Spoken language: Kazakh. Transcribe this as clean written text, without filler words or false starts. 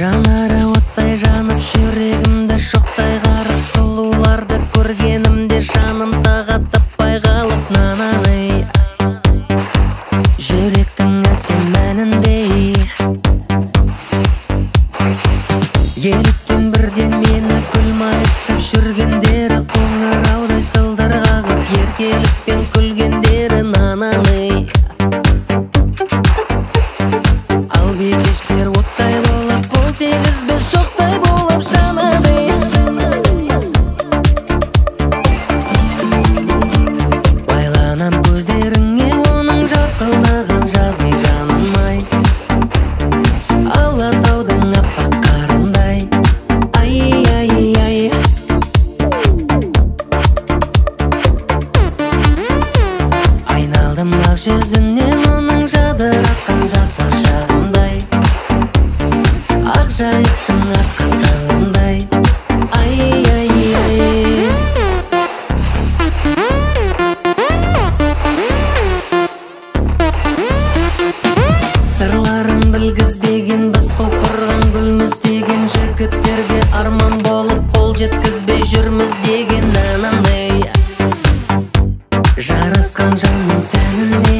Жанары оттай жанып, жүрегімді шоқтай қарып, сұлуларды көргенімде жаным тағат таппай қалып, нананы жүректің әсем әніндей. Еліткен бірден мені гүл майысып жүргендері, қоңыраудай сылдыр қағып, еркелікпен күлгендері, нананы. Ал бикештер оттай болып, қол тигізбес шоқтай болып жанады. Байланам көздеріңе, оның жарқылдаған жазың жаным-ай, Алатаудың аппақ қарындай. Ай-ай-ай. Айналдым ақ жүзінен, оның жадыратқан жастық шағындай, ақ жайықтың атқан таңындай. Ай-ай-ай. Сырларын білгізбеген, біз құлпырған гүлміз деген жігіттерге арман болып қол жеткізбей жүрміз деген, нананы жарасқан жанның сәніндей.